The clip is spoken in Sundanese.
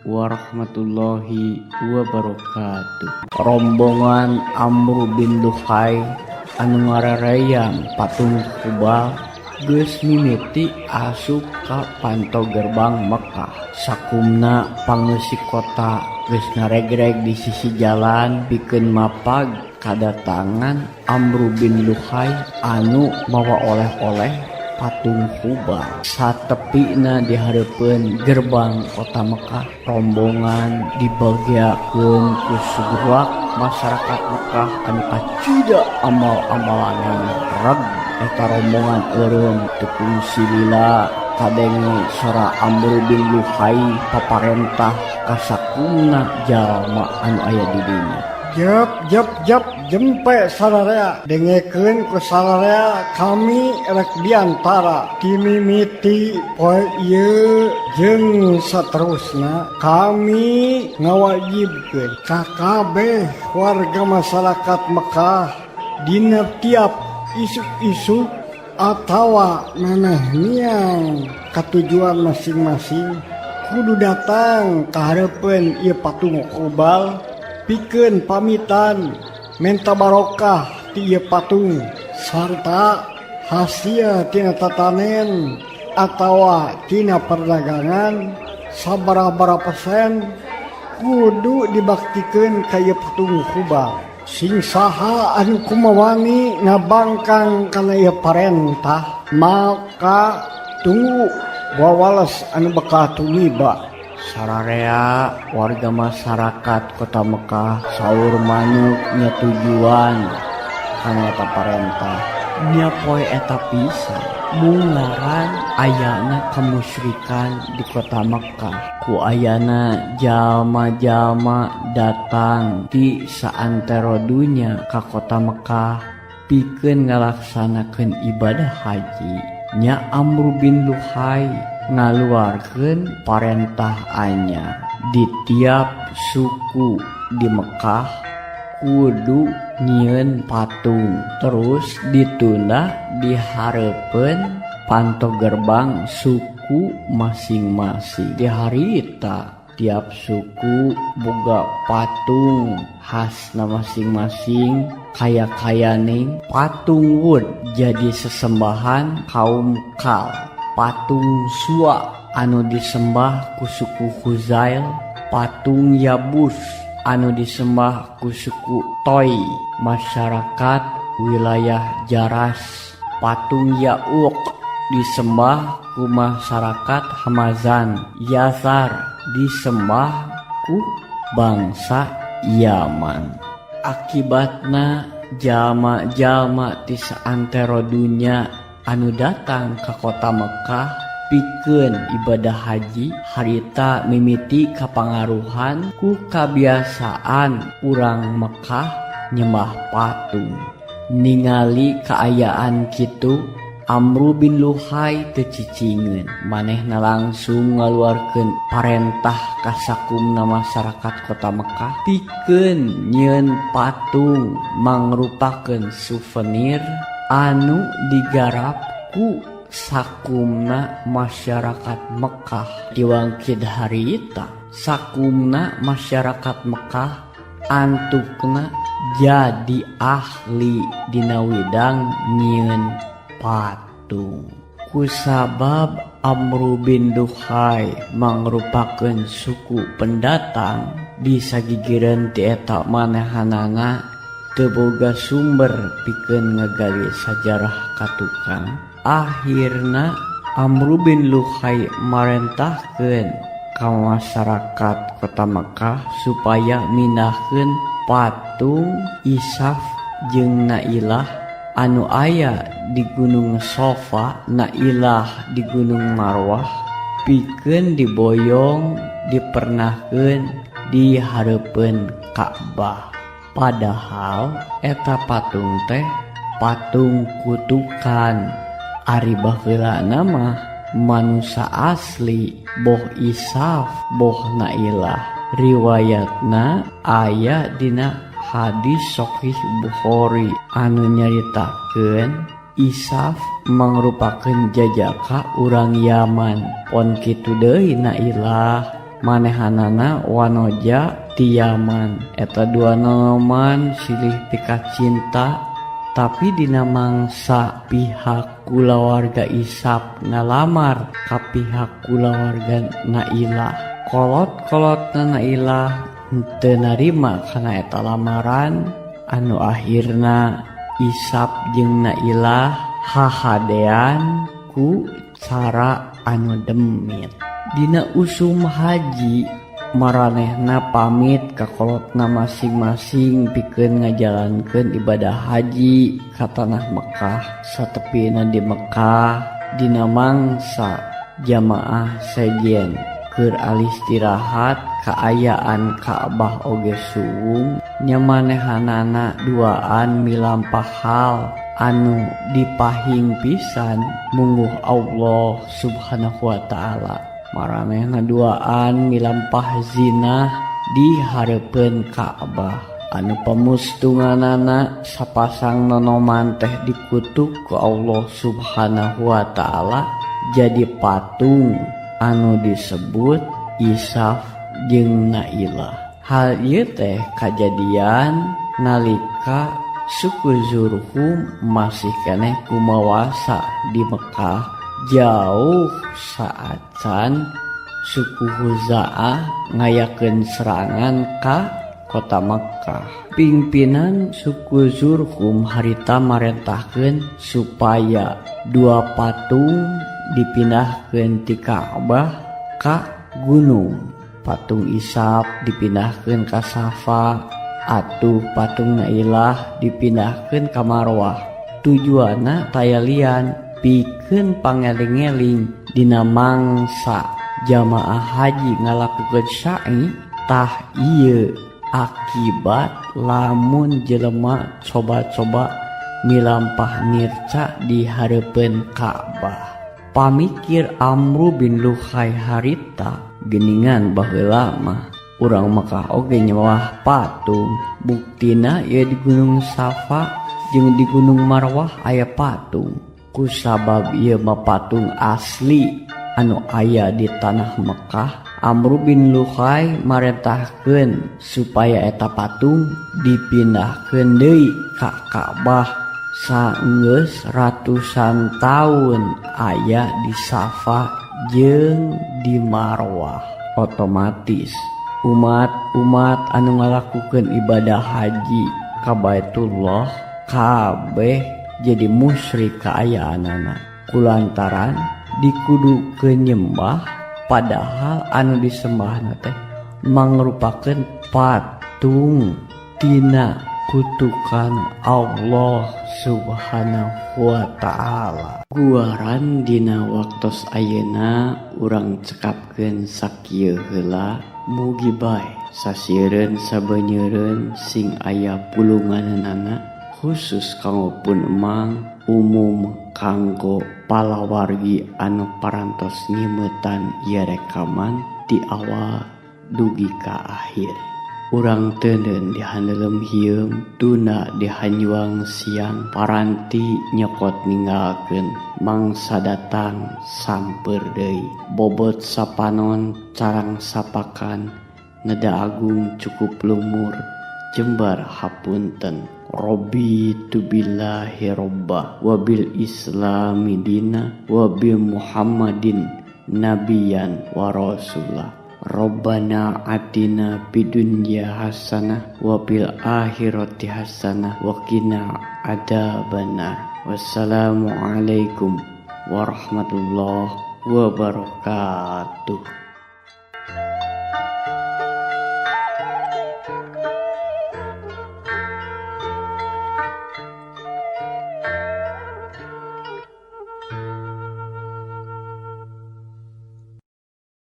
warahmatullahi wabarakatuh. Rombongan Amru bin Luhai anu ngarereyang patung Hubal geus mimiti asup ka panto gerbang Mekkah. Sakumna pangeusi kota geus ngaregreg di sisi jalan pikeun mapag kadatangan Amru bin Luhai anu mawa oleh-oleh patung Hubal. Satepina di hareupeun gerbang kota Mekkah, rombongan dibageakeun ku sugurak masyarakat Mekkah anu kacida amal-amalanana. Reg eta rombongan eureun teu kungsi lila kadenge sora Amru bin Luhai paparentah ka sakumna jalma anu aya di dinya. Jep jep jep, jempe sararea, dengekeun ku sararea, kami rek diantara timimiti poe ieu jeung saterusna kami ngawajibkeun ka kabeh warga masyarakat Mekah dina tiap isuk-isuk atawa memeh miang katujuan masing-masing kudu datang ka hareupeun ieu patung Hubal pikeun pamitan menta barokah ti ieu patung sarta hasil tina tatanen atawa tina perdagangan sabaraha persen kudu dibaktikeun ka ieu patung Hubal. Sing saha anu kumawani ngabangkang kana ieu parentah, maka tunggu wawales anu bakal tumiba. Sararea warga masyarakat kota Mekkah saur manuk nyatujuan kana eta parentah. Nya poe eta pisan mung ngaran ayana kemusyrikan di kota Mekkah. Ku ayana jalma-jalma datang ti saantero dunya ka kota Mekkah pikeun ngalaksanakeun ibadah haji. Nya Amru bin Luhai ngaluarkeun parentah anyar di tiap suku di Mekkah kudu nyieun patung terus ditunda di hareupeun panto gerbang suku masing-masing. Di harita tiap suku boga patung khasna masing-masing, kaya-kayaning patung Wud jadi sesembahan kaum Kal, patung Sua anu disembah ku suku Huzail, patung Yabus anu disembah ku suku Toy masyarakat wilayah Jaras, patung Ya'uq disembah ku masyarakat Hamazan, Yasar disembah ku bangsa Yaman. Akibatna jalma-jalma ti saantero dunya anu datang ka kota Mekkah pikeun ibadah haji harita mimiti kapangaruhan ku kabiasaan urang Mekkah nyembah patung. Ningali kaayaan kitu, Amru bin Luhai teu cicingeun, manehna langsung ngaluarkeun parentah ka sakumna masyarakat kota Mekkah pikeun nyieun patung mangrupakeun souvenir anu digarap ku sakumna masyarakat Mekkah. Diwangkid harita sakumna masyarakat Mekkah antukna jadi ahli dina widang nyieun patung. Kusabab Amru bin Luhai mangrupakeun suku pendatang di sagigireun ti eta, manehanana teu boga sumber pikeun ngagali sajarah katukang. Akhirna Amru bin Luhai marentahkeun ka masyarakat kota Mekkah supaya mindahkeun patung Isaf jeung Nailah anu aya di Gunung Sofa, Nailah di Gunung Marwah, pikeun diboyong dipernahkeun di hareupeun Ka'bah. Padahal eta patung teh patung kutukan. Ari baheulana mah manusa asli, boh Isaf boh Nailah. Riwayatna aya dina hadis Sahih Bukhari anu nyaritakeun Isaf mangrupakeun jajaka urang Yaman, pon kitu deui Nailah. Manehanana wanoja ti Yaman. Eta dua nonoman silih pikacinta, tapi dina mangsa pihak kulawarga Isap ngalamar ka pihak kulawarga Nailah. Kolot-kolotna Nailah henteu narima kana eta lamaran, anu akhirna Isap jeung Nailah hahadean ku cara anu demit. Dina usum haji maranehna pamit ka kolotna masing-masing pikeun ngajalankeun ibadah haji ka tanah Mekah. Satepina di Mekah dina mangsa jamaah sejen keur alistirahat kaayaan Ka'bah oge suwung nya manehanana duaan milampah hal anu dipahing pisan mungguh Allah Subhanahu wa taala. Maranehna duaan milampah zina di hareupeun Ka'bah. Anu pamustunganana sapasang nonoman teh dikutuk ku Allah Subhanahu wa taala jadi patung anu disebut Isaf jeung Nailah. Hal ieu teh kajadian nalika suku Zurhum masih keneh kumawasa di Mekah jauh saacan suku Huzaah ngayakeun serangan ka kota Mekah. Pimpinan suku Zurhum harita marentahkeun supaya dua patung dipindahkeun ti Ka'bah ka gunung. Patung Isap dipindahkeun ka Safa, atuh patung Nailah dipindahkeun ka Marwah. Tujuanna taya lian pikeun pangeling-eling dina mangsa jamaah haji ngalakukeun sa'i. Tah ieu akibat lamun jelema coba-coba milampah nirca di hareupeun Ka'bah. Pamikir Amru bin Luhai harita geuningan baheula mah urang Mekah oge nyewah patung. Buktina ieu di Gunung Safa jeung di Gunung Marwah aya patung. Kusabab ieu mah patung asli anu aya di tanah Mekah, Amru bin Luhai marentahkeun supaya eta patung dipindahkeun deui ka Ka'bah saenggeus ratusan taun aya di Safa jeung di Marwah. Otomatis umat-umat anu ngalakukeun ibadah haji ka Baitullah kabeh jadi musyrik kaayaanana kulantaran dikudukeun nyembah, padahal anu disembahna teh mangrupakeun patung tina kutukan Allah Subhanahu wa taala. Guaran dina waktos ayeuna urang cekapkeun sakieu heula. Mugi bae sasieureun sabenyeureun sing aya pulunganana, khusus kanggo pun emang, umum kanggo palawargi anu parantos nyimetan ieu rekaman ti awal dugi ka akhir. Urang teuneun di handelem hieum, tuna di hanjuang siang, paranti nyokot ninggalkeun mangsa datang samper deui. Bobot sapanon carang sapakan, neda agung cukup lumur, jembar hapunten. Raditu billahi robba wabil islami dina wabil Muhammadin nabiyan wa rasulah. Rabbana atina fid dunya hasanah wa fil akhirati hasanah wa qina adzabannar. Wassalamualaikum warahmatullahi wabarakatuh.